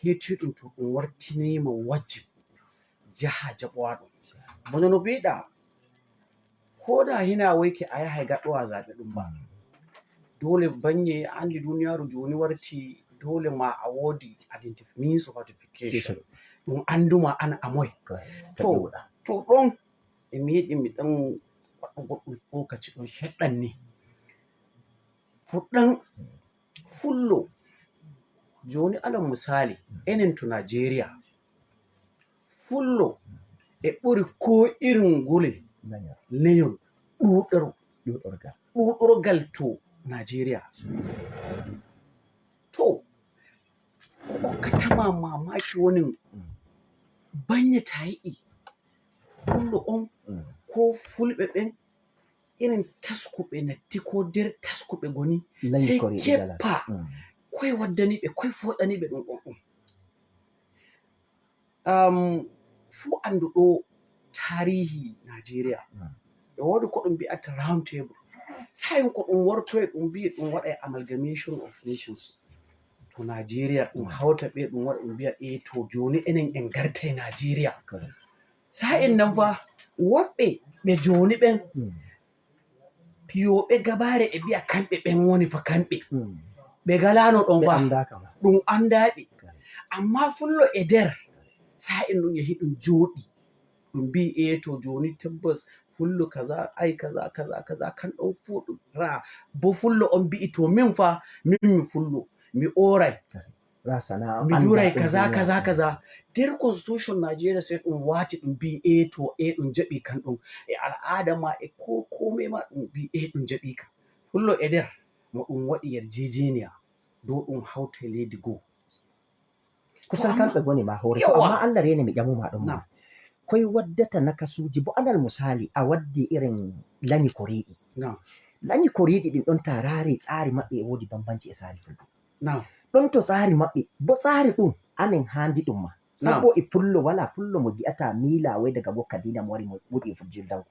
Hetiɗum to ɗum wartinima wajib jaha jaɓowa ɗum bono no mbiɗa, ko da hina waike a yahay gaɗɗowa zaɓe ɗum ba. Dole banye a andi duniyaru joni warti, dole ma a wodi means of identification ɗum anduma an a moy. To ɗon emi yiɗi mi ɗan waɗa goɗɗum tsokaci ɗon seɗɗan ni fuɗɗan fullo. Joni alal misali, enen to Nigeria, fullo e ɓuri ko irin ngule lenyol ɗuɗoro ɗuɗorgal to Nigeria. To ko hokkatama mamaki woni banya ta yi'i fullo on ko fulɓe ɓen irin taskuɓe natti ko nder taskuɓe goni sai keppa koye waddaniɓe koye foɗaniɓe ɗum ɗon ɗum fu anduɗo tarihi Nigeria e wodi ko ɗum mbi'ata round table sayin ko ɗum wartoy ɗum mbi ɗum waɗai amalgamation of nations to Nigeria, ɗum hauta ɓe, ɗum waɗa ɗum mbiya e to joni enen en gartai Nigeria. Sa'in nan fa woɓɓe ɓe joni ɓen piyoɓe gabare e mbiya kamɓe ɓen woni fa kamɓe ɓe galano ɗon fa ɗum andaɓe, amma fullo e nder sa'in ɗum yahi ɗum joɗi ɗum mbi e to joni tabbas fullo kaza ai kaza kaza kaza kan ɗon fu ɗum ra bo fullo on mbi'i to min fa min mi fullo mi oray mi duray kaza kaza kaza. Nder constitution Nigeria sai ɗum wati ɗum mbi e to e ɗum jaɓi kan ɗum e al'ada ma e ko komai ma ɗum mbi e ɗum jaɓi ka fullo e nder mo ɗum waɗi yarjejeniya dow ɗum hauta leydi goo. Kusan kamɓe goni ma hoore to. Amma Allah rene mi ƴamuma ɗum ma koye waddata nakasuji bo alal misali a waddi irin lanyi koriɗi lanyi koriɗi ɗin ɗon ta rari tsari maɓɓe e wodi bambanci e tsari fulɓe ɗon to tsari maɓɓe bo tsari ɗum anen handi ɗum ma sabo e pullo wala pullo mo gi'ata mila wai daga gokka dina mo wari mo wuɗi fujjildanko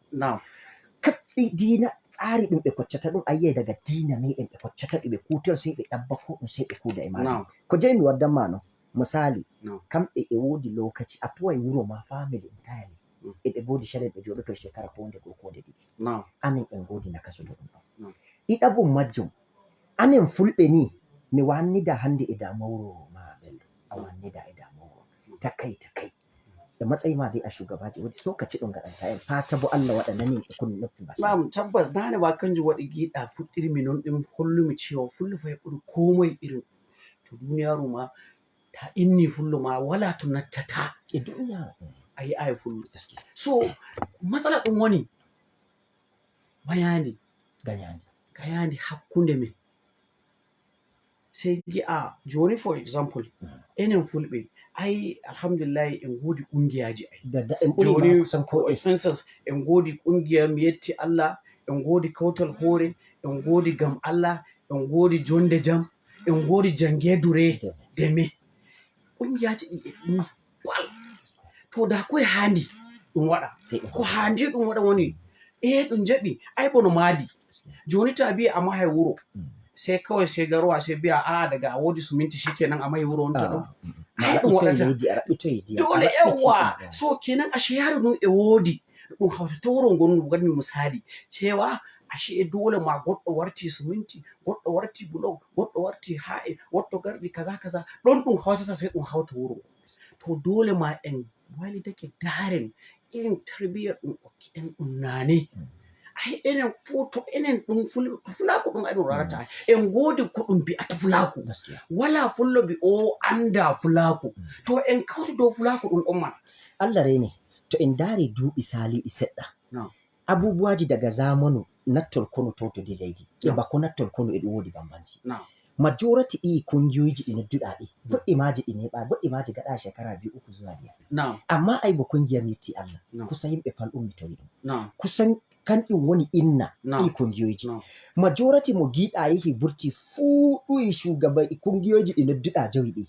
katsi dina tsari ɗum ɓe koccata ɗum ayyai daga dina meɗen ɓe koccata ɗum ɓe kutor sai ɓe ɗabba ko ɗum sai ɓe kuda e majum. Ko jeyi mi waddanma no misali kamɓe e wodi lokaci a towai wuro ma family entirely e ɓe godi shalel ɓe joɗoto shekara ko nde goo ko nde ɗiɗi. Anen en godi nakasu to ɗum ɗon ɗiɗabum majjum anen fulɓe ni mi wannida hande e damuwa wuro ma Bello a wannida e damuwa wuro takai takai da matsayi ma dai a shugabaji wodi sokaci ɗum gaɗanta en fata bo Allah waɗa nanin e kunne noppi basira. Na'am, tabbas nane ba kanjum waɗi giɗa fuɗɗirmi non ɗin hollumi cewa fullo fa e ɓuri komai irin to duniyaru ma ta inni fullo ma wala to nattata e duniya a yi'ayi fullo. So matsala ɗum woni bayani ganyandi gayandi hakkunde men sai gi'a joni, for example, enen fulɓe ai alhamdulillahi en godi ƙungiyaji ai da en ɓuri ma joni kusan ko for instance en godi ƙungiya Mi Yetti Allah, en godi Kautal Hoore, en godi Gam Allah, en godi Jonde Jam, en godi Jange Dure Deme. Ƙungiyaji ɗi e ɗin wal to da koye handi ɗum waɗa sai ɗum ko handi ɗum waɗa woni e ɗum jaɓi ai bono maadi joni ta biya a mahay wuro sai kawai sai garuwa sai biya a daga a wodi suminti shikenan a mahi wuro wonta ɗon ai ɗum waɗata leydi a raɓɓitoye ndiyam a dole raɓɓiti yawa ɗum. So kenan ashe yaro ɗum e woodi ɗum hautata wuro ngon gadmi misali cewa ashe dole ma goɗɗo warti suminti, goɗɗo warti bulok, goɗɗo warti ha'e wotto garɗi kaza kaza ɗon ɗum hautata sai ɗum hauta wuro. To dole ma en waylitake daren irin tarbiyyar ɗum ɓokki en ɗum nane ai enen fu to enen ɗum fulaku ɗum ai ɗum rarata en godi ko ɗum bi'ata fulaku Gaskiya. Wala fullo bi o anda fulaku to en kawti dow fulaku ɗum ɗon man. Allah rene to en dari duuɓi saliɗi seɗɗa No. abubuwaji daga zamanu nattol kono totodi leydi e No. bako nattol kono e ɗum wodi bambanci. No. Majority ɗi kungiyoji ɗi nodduɗa ɗi goɗɗi maji ɗi neɓa goɗɗi maji gaɗa shekara 2, 3 zuwa 5. Amma ai bo kungiya Mi Yetti Allah No. kusan yimɓe pal ummitori ɗum kusan kanƴum woni inna ɗi kungiyoji. Majority mo giɗa yehi burti fuu ɗuyi shugaba kungiyoji ɗi nodduɗa jowi ɗi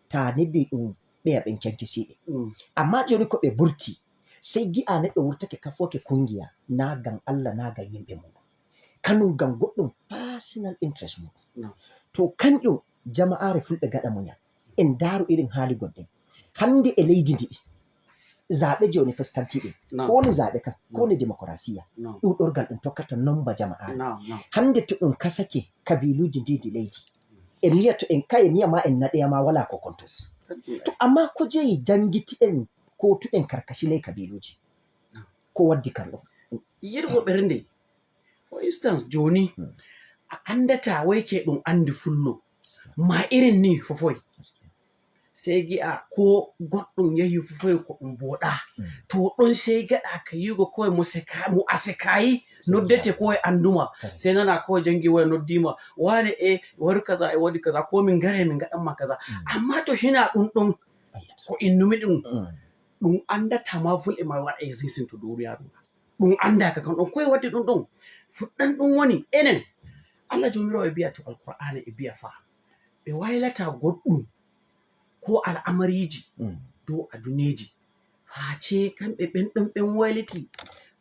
ta neddi ɗum ɓeya ɓen kenkisiɗe. Amma joni ko ɓe burti sai gi'a neɗɗo wurtake kafoke kungiya na gam Allah na gam yimɓe muɗum kanum gam goɗɗum personal interest muɗum. To kanƴum jama'are fulɓe gaɗa munyal. En daaru irin haali gonɗen hande e leydi ndi'i, zaɓe joni fuskantiɗen, ko ni zaɓe kam, ko ni démocratie, ɗuɗorgal ɗum tokkata nomba jama'are. Na'am na'am Hande to ɗum kasake kabiluji ndi ndi leydi en wiya to en kaye niya ma en naɗeya ma wala ko kontos to, amma ko jeyi jangiti en ko tuɗen karkashi ley kabiluji ko waddi kan ɗo. Yirgo ɓernde, for instance, joni a andata wai ke ɗum andi fullo ma irin ni fofoy, sai gi'a ko goɗɗum yahi fofoy ko ɗum boɗa. To ɗon sai gaɗa ka yigo kawai mo seka mo asekayi noddete kawai anduma, sai nana kawai jangi waya noddima wane e wari kaza e waɗi kaza, ko min gare min gaɗanma kaza. Amma to hina ɗum ɗon ko innumi ɗum, ɗum andata ma fulɓe ma waɗa existing to duniyaru, ɗum andaka kan ɗon koye waddi ɗum ɗon fuɗɗan. Ɗum woni enen Allah jomirawo e biya to Alqur'ana e biya fa ɓe waylata goɗɗum ko al'amariji dow aduneji face kamɓe ɓen ɗon ɓen wayliti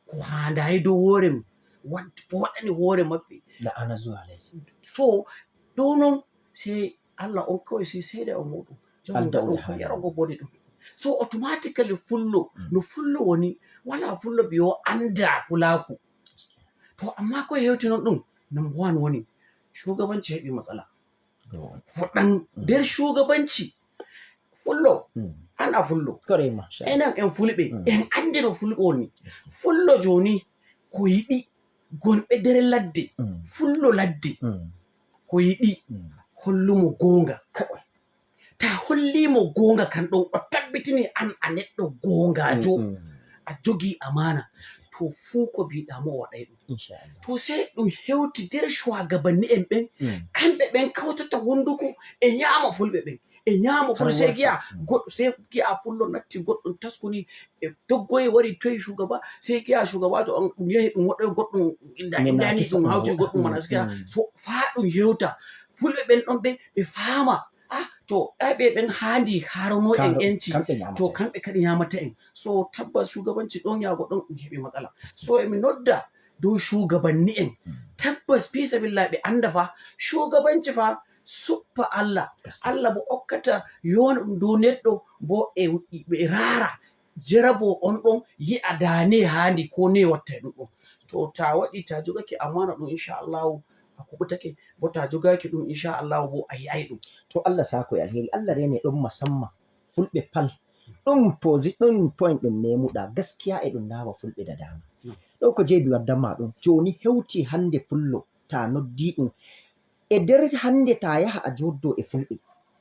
ko handayi dow hoore mum waɗani hoore maɓɓe. La'ana zuwa ley. So dow non sai Allah on kawai sai seeda o muɗum Alda ɗum o ko haala. Yarogo bone ɗum so automatically fullo no fullo woni wala fullo biyo anda fulaku to. Amma ko hewti non ɗum, number one woni shugabanci heɓi matsala fuɗɗan nder shugabanci fullo an a fullo. Kore masha. Enen en fulɓe en andi no fulɓe woni fullo joni ko yiɗi gonɓe nder ladde fullo ladde ko yiɗi hollumo goonga. Kawai. Ta hollimo goonga kan ɗon o tabbitini an a neɗɗo goongajo, a jogi amana, to fuu ko mbiɗamo o waɗay ɗum. Insha Allah. To sai ɗum hewti nder shugabanni en ɓen, kamɓe ɓen kawtata hunduko e ñaama fulɓe ɓen e ñaama fulɓe, sai giya goɗɗo, sai gi'a fullo natti goɗɗum taskuni e doggoye wari toyi shugaba, sai gi'a shugabajo on ɗum yahi ɗum waɗoy goɗɗum inda indani ɗum hawti goɗɗum mana sai gi'a. So faa ɗum hewta fulɓe ɓen ɗon ɓe ɓe faama ah to ai ɓe ɓen haandi harano en enci. Kamɓe ñamata. To kamɓe kadi ñamata en. So tabbas shugabanci ɗon yaago ɗon ɗum heɓi matsala. So emi nodda dow shugabanni en, tabbas fi sabilillah ɓe anda fa shugabanci fa suppa Allah. Allah bo hokkata yowna ɗum dow neɗɗo bo e ɓe raara jarabo on ɗon yi'a dane handi ko ne watta e ɗum ɗon. To ta waɗi ta jogake amana ɗum, inchallahu a kuɓutake bo, ta jogaki ɗum, inchallahu bo a yi'ai ɗum. To Allah sako e alheri, Allah rene ɗon, musamman fulɓe pal ɗum posi ɗum point ɗum memuɗa gaskiya e ɗum nawa fulɓe da dama. Ɗo ko jeebi waddanma ɗum joni hewti hande pullo ta noddi ɗum e nder hande ta yaha a joddo e fulɓe,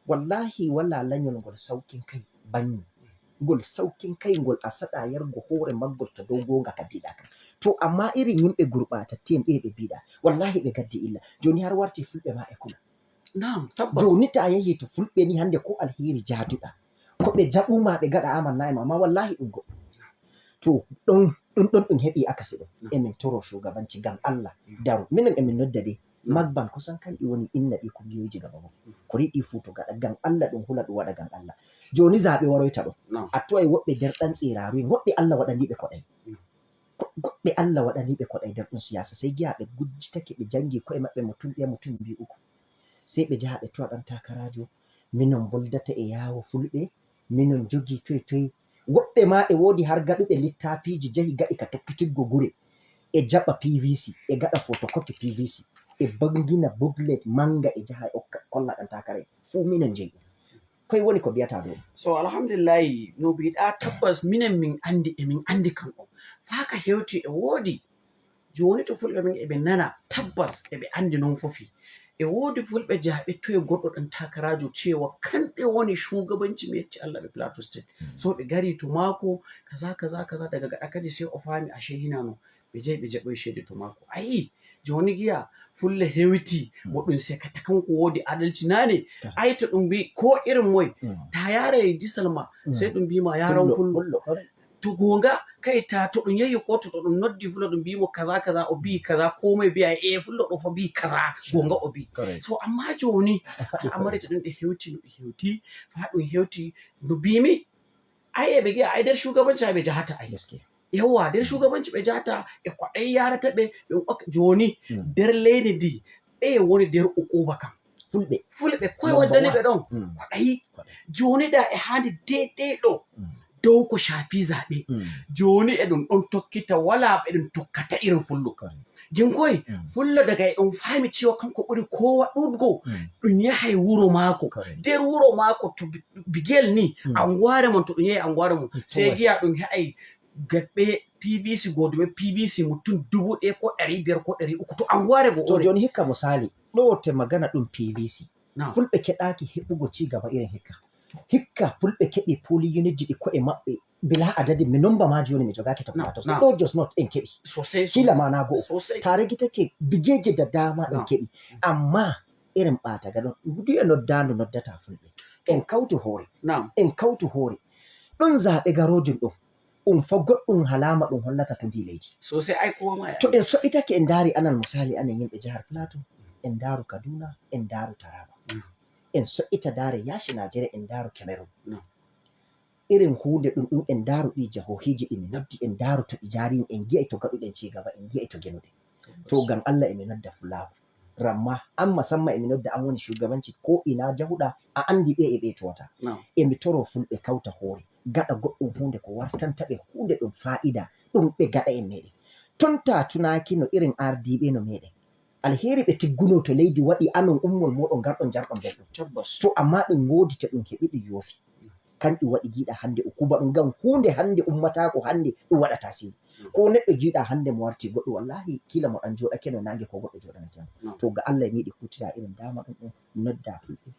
wallahi wala lanyol ngol saukin kai banni ngol saukin kai ngol a saɗa yargo hoore maggol to dow gonga ka biɗa kam to. Amma irin yimɓe gurɓatatten ɓe ɓe biɗa wallahi ɓe gaddi illa joni har warti fulɓe ma e kula. Nam, tabbas. Joni ta a yahi to fulɓe ni hande ko alheri jaduɗa ko ɓe jaɓuma ɓe gaɗa amanna e ma, amma wallahi ɗum goɗɗum to ɗon ɗum ɗon ɗum heɓi akasi ɗum. Emin toro shugabanci gam Allah daru minen emin nodda de magban kusan kanɗi woni inna ɗi kungiyoji gaba bo ko riɗi fu to gaɗa gam Allah ɗum hula ɗum waɗa gam Allah joni zaɓe waroyta ɗo. A towai woɓɓe nder ɗan tsiraru, woɓɓe Allah waɗaniɓe koɗai. Goɓɓe Allah waɗaniɓe koɗai nder ɗum siyasa, sai giya ɓe gujjitake ɓe jangi ko'e maɓɓe mutum ɗaya mutum biyu uku, sai ɓe jaha ɓe towa ɗan takarajo minon boldata e yawo fulɓe minon jogi toye toye. Woɓɓe ma e wodi har gaɗuɓe littafiji jahi gaɗi ka tokkitiggo gure e jaɓa PVC e gaɗa photocopy PVC e bangina booklet manga e jaha e okka kolla ɗan takara fuu minen jeyi ɗum. Koye woni ko mbiyata ɗo? So alhamdulillahi no mbiɗa, tabbas minen min andi emin andi kan on faa ka hewti e woodi joni to fulɓe min eɓe nana, tabbas eɓe andi non fofi e woodi fulɓe jaaɓe toye goɗɗo ɗan takarajo cewa kamɓe woni shugabanci mi yetti Allah ɓe Plateau State. So ɓe gari to maako kaza kaza kaza, daga gaɗa kadi sai o faami ashe hinano ɓe jehi ɓe jaɓoyi shede to maako. Ayi joni giya fulle hewti mo ɗum sekata kanko woodi adalci nane. Ai to ɗum bi ko irin moy ta yara disal ma sai ɗum bima yaran fullo to gonga kai ta to ɗum yahi kotu to ɗum noddi fullo ɗum bimo kaza kaza o bi kaza komai biya e fullo ɗo fa bi kaza gonga o bi. So amma joni al'amarji ɗum ɗe hewti no ɗe hewti fa ɗum hewti no bimi ai eɓe giya ai nder shugabanci ai ɓe jahata ai yawa nder shugabanci ɓe jahata e kwaɗai yarata ɓe ɓe joni nder leydi ndi ɓe woni nder ukuba kam. Fulɓe. Fulɓe koye Number waddani one. ɓe ɗon kwaɗayi. Joni da e handi daidai ɗo dow ko shafi zaɓe. Joni e ɗum ɗon tokkita, wala ɓe ɗum tokkata irin Fullo. Jinkoy Fullo daga e ɗum fami cewa kanko ɓuri kowa ɗuɗgo, ɗum yahay wuro maako, nder wuro maako to bigel ni, anguware mon, to ɗum yahi anguware mum, sai giya ɗum he'ai gaɓɓe PVC goduɓe PVC mutum 1000 ko 500 ko 300 to anguware go. To ore joni hikka misali ɗo te magana ɗum PVC. Na'am. Fulɓe keɗaki heɓugo ci gaba irin hikka. Hikka fulɓe keɓi polling unit ji ɗi ko'e maɓɓe bila adadi, mi nomba ma joni mi jogaki to Na'am, Plateau. na'am. Ɗo Jos North en keɓi. Sosai. Kila ma na go'o. Sosai. Tare gitake bigeje da dama en Na'am. keɓi. Amma irin ɓata gaɗon duye noddandu noddata fulɓe. En kautu hoore. Na'am. En kautu hoore. Ɗon zaɓe garojum ɗum. Um fa goɗɗum halama ɗum hollata to ndi leydi. Sosai, ai kowa ma ya To en so'itake en ndaari anan misali anan yimɓe jihar Plateau, en ndaaru Kaduna, en ndaaru Taraba. En so'ita ndaare yaasi Najeriya, en ndaaru Cameroon. Irin hunde ɗum ɗum en ndaaru ɗi jahohiji ɗi mi noddi, en ndaaru to ɗi jaari, en gi'ai to gaɗuɗen cigaba, en gi'ai to genuɗen. To ngam Allah emi nodda Fulaaku. Ramma an musamman emi nodda an woni shugabanci ko ina jahuɗa a andi ɓe e ɓe towata. Na'am. Emi toro fulɓe kauta hoore gaɗa goɗɗum hunde ko wartanta ɓe hunde ɗum fa'ida ɗum ɓe gaɗa en meɗen. Tun ta tunaki no irin ardiɓe no meɗen. Alheri ɓe tigguno to leydi waɗi anon ummol moɗon garɗon jarɗon belɗum. Tabbas. To amma ɗum wodi to ɗum heɓi ɗum yoofi. Kanƴum waɗi giɗa hande ukuba ɗum ngam hunde hande ummatako hande ɗum waɗa tasiri. Ko neɗɗo giɗa hande mo warti goɗɗo wallahi kila mo ɗan joɗake no nange ko goɗɗo joɗanake. To ga Allah mi yiɗi kutira irin dama ɗum ɗum nodda fulɓe.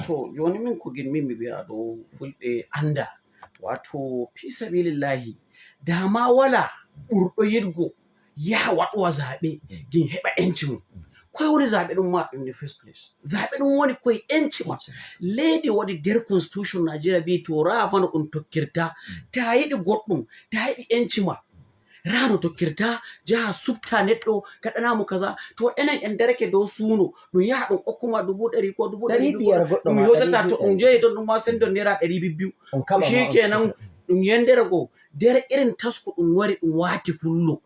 To joni min ko ginmi mi wi'a ɗo fulɓe anda, wato fi sabilillahi dama wala ɓurɗo yiɗgo yaha waɗowa zaɓe gin heɓa enci mum. Koye woni zaɓe ɗum ma in the first place, zaɓe ɗum woni koye enci ma leydi waɗi nder constitution Nigeria bi to rafa no ɗum tokkirta. Ta yiɗi goɗɗum, ta yiɗi enci ma, ra no tokkirta jaha subta neɗɗo gaɗanamo kaza. To enen en darake dow suuno ɗum yaha ɗum hokkuma 100,000 ko dubu ɗari ɗari biyar goɗɗo ɗum ma, yotata ɗari to ɗum biyu, jeeyi ton ɗum ma sendo ₦200,000. On kaɓa ma on Shikenan. Ɗum yendere go nder irin tasku ɗum wari ɗum wati Fullo,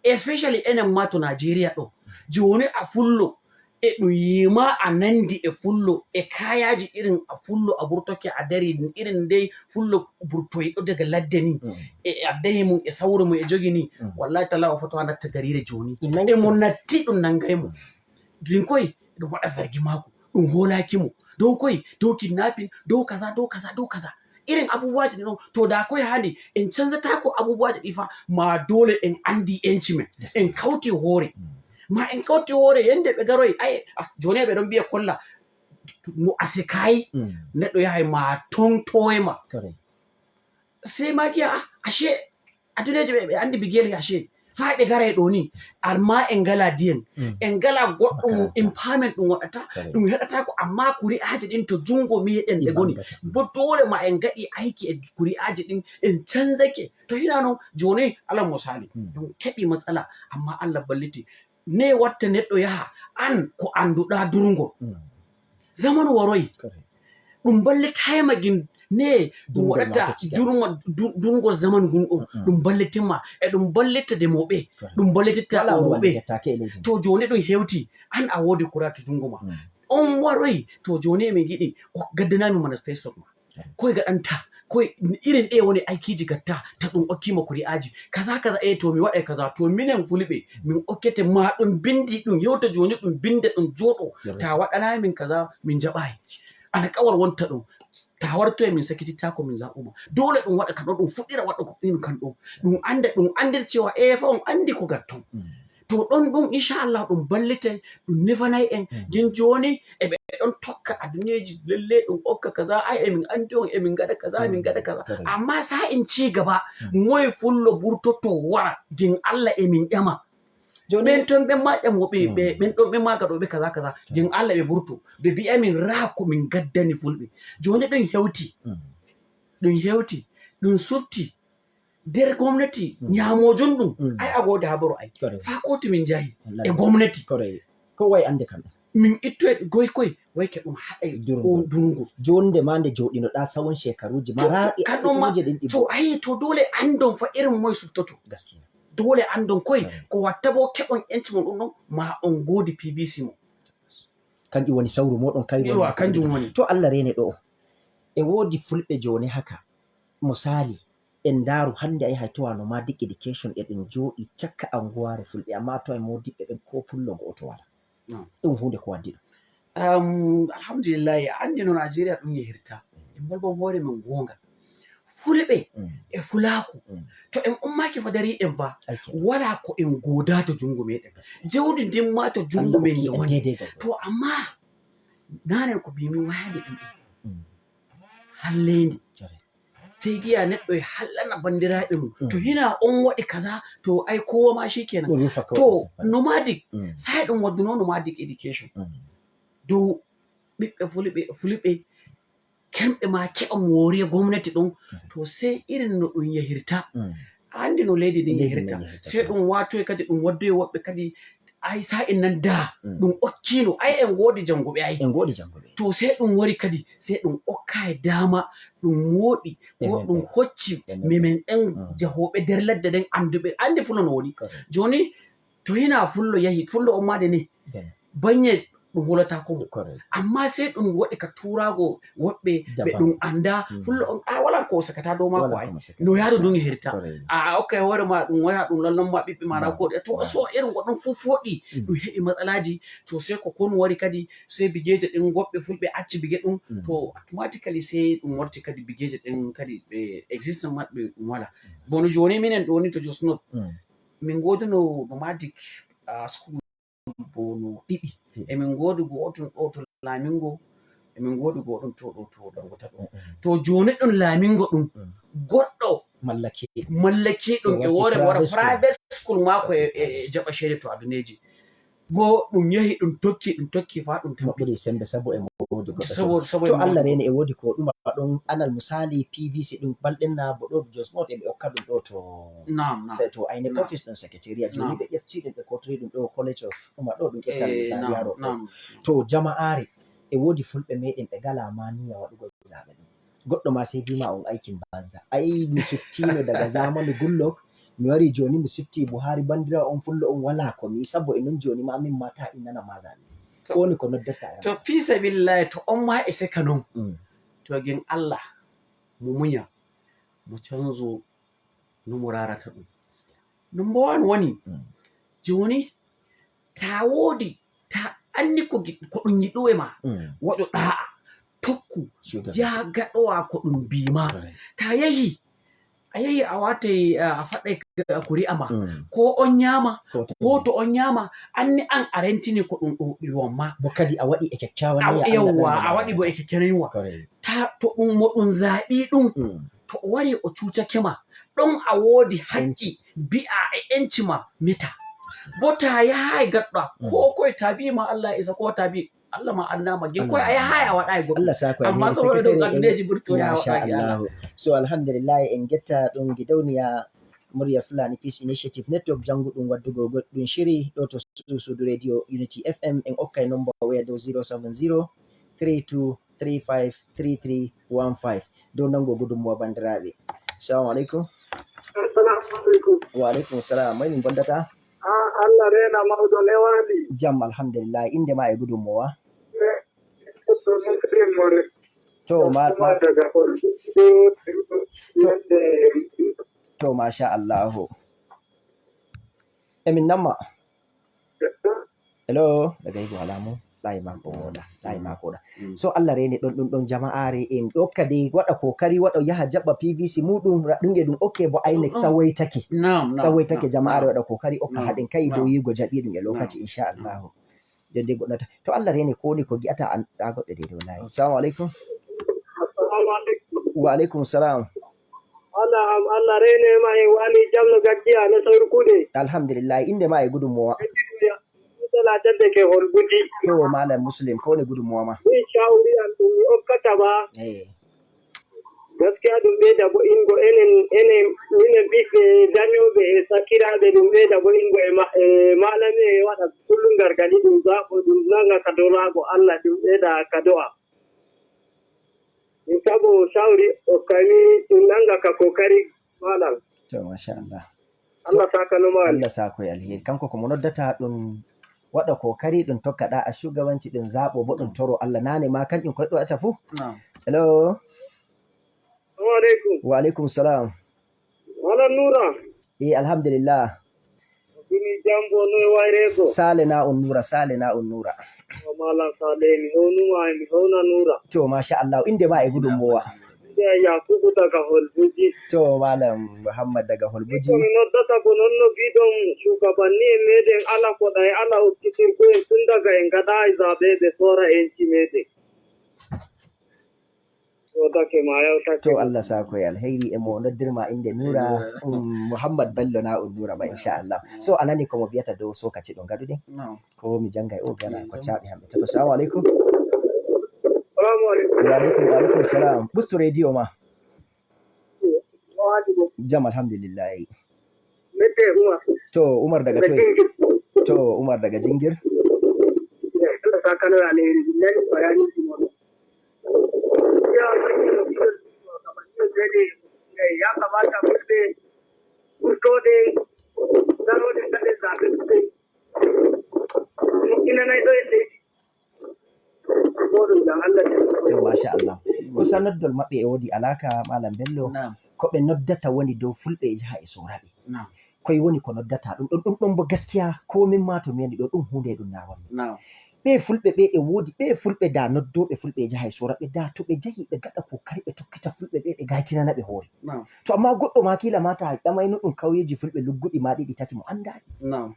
especially enen ma to Nigeria ɗo joni a Fullo e ɗum yima a nandi e Fullo e kayaji irin a Fullo a burtoke a dari irin dai Fullo burtoyiɗo daga ladde ni e addahi mum e sawru mum e jogi ni. Wallahi tala o foto a natta garire joni Ɗum nangi e mo natti ɗum nangay mo ɗum koy ɗum waɗa zargi mako, ɗum holaki mo dow koy dow kidnapping, dow kaza, dow kaza, dow kaza, irin abubuwaji ɗi ɗon. To da koy handi en canzatako abubuwaji ɗi fa ma dole en andi enci men, en kauti hoore ma, en kauti hoore yande ɓe garoy ay ah, joni ɓe ɗon mbiya kolla no asekayi neɗɗo yahay ma tontoyema. Correct. Sai ma giya ah, ashe aduneji ɓe andi bigel ashe fa ɓe garay ɗo ni, amma en ngala diyan, en ngala goɗɗum Makaranta. Empowerment ɗum waɗata Correct. ɗum heɗata ko, amma kuri'aji ɗin to jungo meɗen ɗe goni Bangata. Bo dole ma en gaɗi aiki e kuri'aji ɗin en canzake to hina non joni alal misali en keɓi matsala, amma Allah balliti ne watta neɗɗo yaha an ko anduɗa durngol zamanu waroyi. Correct. Ɗum ballitayma gin ne ɗum Durngol waɗata ma to cika. durngol zamanu gunɗum. Ɗum ballitinma e ɗum ballitta demoɓe, ɗum ballititta Wala mo oroɓe. wallitataake e leydi. To joni ɗum hewti an a wodi kura to jungo ma on waroyi. To joni emin giɗi o gaddanami manifesto ma koye gaɗanta koye irin ɗe woni aikiji gatta ta ɗum hokkima kuri'aji kaza kaza e to mi waɗay kaza to minen fulɓe min hokkete ma ɗum bindi ɗum yewta joni ɗum binda ɗum joɗo ta waɗanayi min kaza min jaɓayi alkawar wonta ɗum ta wartoye min sakitittako min zaɓuma dole ɗum waɗa kan ɗo ɗum fuɗɗira waɗa ko ɗin kan ɗo ɗum anda ɗum andir cewa e fa on andi ko gatton. To ɗon ɗum inchallah ɗum ballite ɗum nefanay en. Jin joni eɓe ɗon tokka aduniyaji lalle ɗum hokka kaza ai emin andi on emin gaɗa kaza emin gaɗa kaza. Correct. Amma sa'in ci gaba moye Fullo burtoto wara gin Allah emin ƴama Joni ɓen ton ɓen ma ƴamoɓe ɓe ɓen ɗon ɓen ma gaɗoɓe kaza kaza jin Allah ɓe burto ɓe mbiya min raa ko min gaddani fulɓe joni ɗum hewti. Ɗum hewti ɗum subti nder gwamnati nyamojum ɗum. Ai a gode habaru ai Correct. fa kotu min jahi Wallahi. e gwamnati. Correct. Kowa e ande kam ɗum. Min ittoye goy koy wayke ɗum haɗay Durngol. o durngol. Jonde ma nde joɗinoɗa tsawon shekaruji ma To- ra'i kan ɗon ma- ɗin ɗi to ai to dole andon fa irin moye suttoto. Gaskiya. Dole andon koy Mm. ko watta bo keɓon yanci mon ɗum ɗon ma on godi PVC mo. Kanjum woni sawru moɗon kayru. Yawa, kanjum woni. To Allah rene ɗo e woodi fulɓe joni haka misali en ndaru hande a yahay towa nomadic education e ɗum joɗi cakka anguware fulɓe, amma to e modiɓɓe ɓen ko pullo goto wala. Ɗum hunde ko waddi ɗum? Alhamdulillahi, a andi no Nigeria ɗum yehirta, en bolbon hoore men gonga, fulɓe e fulaku, to en ummaki fa dariɗen fa, wala ko en goda to jungo meɗen, jawdi ndin ma to jungo men nde woni to. Amma nanen ko mbimi wayani ɗum hallendi, sai giya neɗɗo e hallana bandiraɓe mum, to hina on waɗi kaza, to ai kowa ma shikenan. To nomadic sai ɗum wadduno nomadic education dow ɓiɓɓe fulɓe, fulɓe kemɓe ma keɓa moriya gwamnati ɗon, to sai irin no ɗum yahirta, andi no leydi ndin yahirta, sai ɗum watoy kadi ɗum waddoy woɓɓe kadi. Ai sa'in nan da ɗum okkino, ai en godi janguɓe, ai en godi janguɓe. To sai ɗum wari kadi, sai ɗum okka e dama ɗum woɗi ko ɗum hocci memen en jahoɓe nder ladde ɗen, anduɓe andi fullo no woni joni. To hina fullo yahi, fullo on made ni banye ɗum hulata ko mo, amma sai ɗum waɗi ka turago woɓɓe ɓe ɗum anda fullo on a wala ko sakata dow mako, ai no yaru ɗum hirta a okka hoore ma ɗum waya ɗum lallon ma ɓiɓɓe maɗa ko to. So irin goɗɗum fu foɗi ɗum heɓi matsalaji, to sai ko konu wari kadi, sai bigeje ɗin goɓɓe fulɓe acci bige ɗum, to automatically sai ɗum warti kadi bigeje ɗin kadi ɓe existence maɓɓe ɗum wala. Bono joni minen ɗo ni to Jos North min goduno nomadic school bono ɗiɗi, emin godi go'otum ɗo to Lamingo, emin godi goɗum to ɗo to Ɗangota ɗo. To joni ɗum Lamingo ɗum goɗɗo mallake ɗum e wore wara private school mako e jaɓa shede to aduneji bo ɗum yahi ɗum tokki ɗum tokki fa ɗum tamɓiri sembe sabo e wodi goɗɗo. To Allah rene e wodi ko ɗuma ɗon anal misali PVC ɗum balɗen na bo ɗo Jos North eɓe okka ɗum ɗo to to INEC office ɗon secrétariat, joni ɓe ƴefti ɗum ɓe kotori ɗum ɗo college of ɗuma ɗo ɗum ƴettan zariya ɗo to jama'are. E wodi fulɓe meɗen ɓe ngala maniya waɗugo zaɓe ɗum, goɗɗo ma sai bima on aikin banza, ai mi suttino daga zamanu Goodluck, mi wari joni mi sutti Buhari, bandirawo on fullo on wala ko mi sabo e non joni ma min mata innana ma zaɓe ko woni ko noddirta. To fi sabilillahi, to on ma e seka non, to gin Allah mo munya mo canzo no mo rarata ɗum. Number one woni joni ta wodi ta anni ko ɗum yiɗuwe ma waɗo ɗa'a tokku jagaɗowa ko ɗum bima, ta yahi a yahi a watay a faɗay kuri'a ma, ko on nyama ko to on nyama, anni an a rentini ko ɗum ɗo ma. Bo kadi a waɗi e kyakkyawan niyya. Yawwa, a waɗi bo e kyakkyawan niyya. Ta to ɗum mo ɗum zaɓi ɗum, to o wari o cucake ma ɗon, a woodi hakki bi'a e enci ma mita bo ta yahay gaɗɗa ko koye ta bi ma Allah isa ko ta bi Allah ma annama gin koy a yahay a waɗay goɗɗum. Allah sako. Amma saboda ɗum aduneji burto ya. Masha Allah. So alhamdulillah, en getta ɗum gidauniya Murya Fulani Peace Initiative Network jangu ɗum waddugo goɗɗum shiri ɗo to suudu radio Unity FM. En okkay nomba waya dow 070 32 35 33 15 dow nango gudummowa. Bandiraɓe, assalamu aleykum. Assalamu aleykum. Wa aleykum salam, moy min bondata? Allah rena mawɗo lewani. Jam, alhamdulillah. Inde ma e gudummowa? To ma to masha Allahu, emin namma. Hello, daga yigo alamu layi mako woɗa, layi mako woɗa. So Allah reni ɗon ɗum ɗon jama'are en ɗo kadi waɗa kokari waɗa yaha jaɓa PVC muɗum ɗum e ɗum okke bo INEC sawoytake sawoytake. Jama'are waɗa kokari okka haɗin kai dow yigo jaɓi ɗum e lokaci inchallahu jodde goɗɗota. To Allah reni ko woni ko gi'ata an ɗa goɗɗo dede wallahi. Assalamu aleykum. Wa aleykum salam. Allah Allah rene ma e wali jamno gajjiya no sawru kuɗe. Alhamdulillah, inde ma e gudummowa? Tadde ke holguji. To malam Muslim, ko woni gudummowa ma? Min shawri am ɗum mi hokkata ma, gaskiya ɗum ɓeyda bo ingo enen enen minen ɓiɓɓe dañoɓe e sakiraɓe, ɗum ɓeyda bo ingo e malami e waɗa kullum gargaɗi ɗum zaɓo ɗum nanga ka dolago Allah ɗum ɓeyda ka do'a min sabo shawri okkami ɗum nanga ka kokari malam. To masha Allah. Allah sakanoma. Allah sako e alheri. Kanko komo noddata ɗum Waɗa kokari ɗum tokka ɗa a shugabanci ɗum zaɓo bo ɗum toro Allah nane ma kanƴum ko ɗum waɗata fuu. Hello. Assalamu alaikum. Wa alaikum salam. Wala Nura. Eh, alhamdulillah. Dumi jambo noy wayrego. Sale na on Nura, sale na on Nura. O malam Sale, mi hownuma, mi howna Nura. To masha Allah, inde ma e gudunmowa. Nde Yakubu daga Holbuji. To malam Muhammad daga Holbuji. Komi noddata ko noon no mbiɗon shugabanni en meɗen ala koɗa e ala hokkitirgo en tun daga en gaɗayi zaɓe ɓe sora enci meɗen. Sodake ma yawtake. To Allah sako e alheri e mo noddirma inde Nura, Muhammad Bello na on Nura ba insha Allah. So anani ko mo biyata dow sokaci ɗo gaɗuɗen ko mi jangay o gala ko caɓi hamɓe tato. Assalamu alaikum. Salamu alaikum. Wa alaikum, wa alaikum salam. Bustu radio ma. Jam, alhamdulillah. Mete Umar. To Umar daga Da toy? Jingir. To Umar daga Jingir. Allah saka na alheri, billahi bayani ji mo. Ya ya kamata fulɓe ɓurtoɗen daroɗen gaɗen zaɓe fulɓe inanay ɗo en leydi goɗum dan Allah. To masha Allah. Kusan noddol maɓɓe e woodi alaka malam Bello. Na'am. Ko ɓe noddata woni dow fulɓe e jaha e soraɓe. Koye woni ko noddata ɗum ɗon, ɗum ɗon bo gaskiya ko min ma to mi andi ɗo ɗum hunde ɗum nawanmi. Ɓe fulɓe ɓe e woodi ɓe fulɓe da noddoɓe fulɓe e jaha e soraɓe da to ɓe jahi ɓe gaɗa kokari ɓe tokkita fulɓe ɓe ɓe gaytinana ɓe hoore. To amma goɗɗo ma kila mata ɗamayno ɗum kauyeji fulɓe lugguɗi ma ɗiɗi tati mo andani.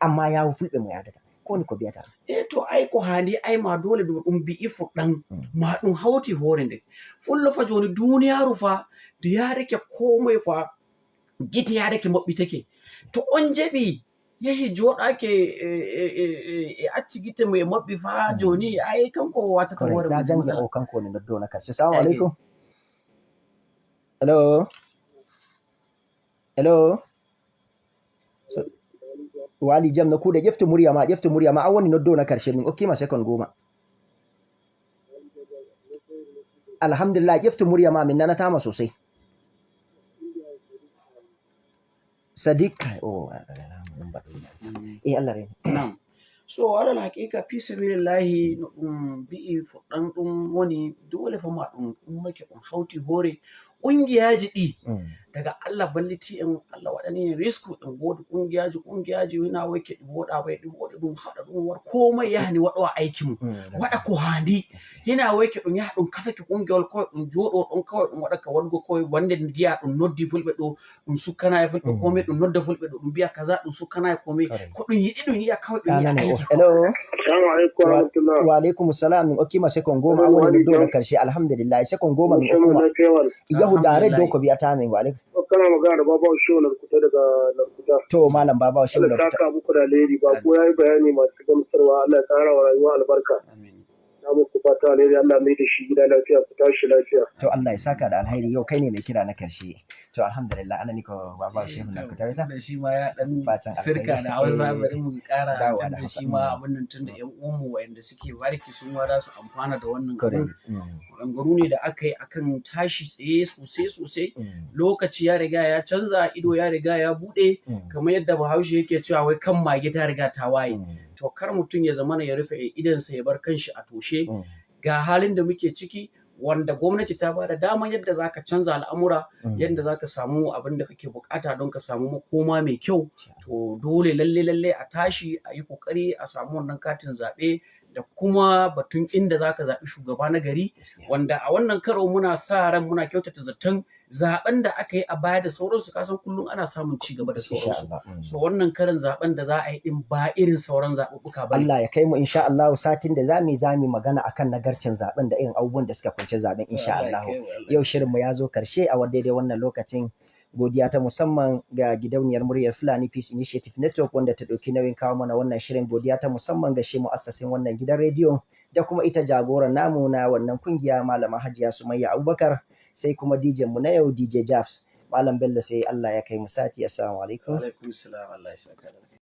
Amma yawo fulɓe mo yadata ko woni ko biyata. E to ai ko handi ai ma dole ɗum ɗum bi'i fuɗɗan ma ɗum hauti hoore nden fullo fa joni duniyaru fa ndu yarake komai fa gite yarake maɓɓitake to on jaɓi yahi joɗake e acci gite mu e maɓɓi fa joni ai kanko watata Correct. hoore Na mum jange matsala. O kanko woni noddowo na karshe. Assalamu Age. alaikum. Hello, hello. Wali jam no kuuɗe. Ƴeftu murya ma, ƴeftu murya ma. An woni noddowo na karshe, min hokkima second 10. Alhamdulillah. Ƴeftu murya ma, min nanatama sosai. Sadiq o e Allah reni. Na'am. So alal haƙiƙa fi sabilillahi no ɗum bi'i fuɗɗan ɗum woni dole fa ma ɗum ummake ɗum hauti hore ƙungiyaji ɗi daga Allah balliti en, Allah waɗani en risku en godi ƙungiyaji ƙungiyaji hina wake ɗi woɗa bai ɗi woɗi ɗum haɗa ɗum war komai yahani waɗowa aiki mum waɗa ko handi hina wake ɗum yaha ɗum kafake ƙungiyawol kawai ɗum joɗo ɗon kawai ɗum waɗa ka waɗugo kawai wande giya ɗum noddi fulɓe ɗo ɗum sukkana e fulɓe komai ɗum nodda fulɓe ɗo ɗum mbiya kaza ɗum sukkana e komai ko ɗum yiɗi ɗum yiya kawai ɗum yiya ɗanane o aiki. Hello. Assalamu alaikum wa rahmatullah. Wa alaikum salam. Min hokkima second 10. An woni noddowo na karshe. Alhamdulillah, second 10 min hokkuma. Yahu dare dow ko mbiyata min wa alaikum. Kana magana da Babawa Shehu Narkuta daga Narkuta. To malam Babawa Shehu Allah Narkuta. saka muku da alheri, ba ko yayi bayani masu gamsarwa, Allah ya tsara wa rayuwa albarka. Amin. Na muku fata alheri, Allah mai da shi gida lafiya, ku tashi lafiya. To Allah ya saka da alheri, yau kai ne mai kira na karshe. To alhamdulillah, ana ni ko Babawa Shehu Narkuta wita. Da shi ma ya dan Fatan sirka alheri. da Hausa, Eh, bari mu kara dawowa tun da da Hausa. shi ma abin nan tun da yan uwanmu wayanda suke bariki sun ma za su amfana da wannan Correct. abun. Maganganu ne da aka yi akan tashi tsaye sosai sosai. Lokaci ya riga ya canza, ido ya riga ya bude, kamar yadda Bahaushe yake cewa wai kan mage ta riga ta waye. To kar mutum ya zamana ya rufe idansa ya bar kanshi a toshe. Ga halin da muke ciki wanda gwamnati ta bada daman yadda zaka canza al'amura, yadda zaka samu abin da kake bukata don ka samu makoma mai kyau. To dole lalle lalle a tashi a yi kokari a samu wannan katin zaɓe da kuma batun inda zaka zaɓi shugaba na gari, wanda a wannan karo muna sa ran muna kyautata zaton zaben da aka yi a baya da sauransu, kasan kullum ana samun ci gaba da Insha sauransu. Allah. So wannan karin zaben da za a yi din ba irin sauran zaɓuɓɓuka ba ne. Allah ya kai mu, insha Allah satin da zamu magana akan nagarcin zaben da irin abubuwan da suka kunshi zaben, insha Allah. Yau shirin mu ya zo karshe a daidai wannan lokacin. Godiya ta musamman ga gidauniyar muryar Fulani Peace Initiative Network wanda ta ɗauki nauyin kawo mana wannan shirin. Godiya ta musamman ga shi mu'assasin wannan gidan rediyo da kuma ita jagoran namu na wannan kungiya, Malama Hajiya Sumayya Abubakar, sai kuma DJ mu na yau, DJ Jafs. Malam Bello, sai Allah ya kai mu sati. Assalamu alaikum. Alaikum salam, Allah ya saka da alkhairi.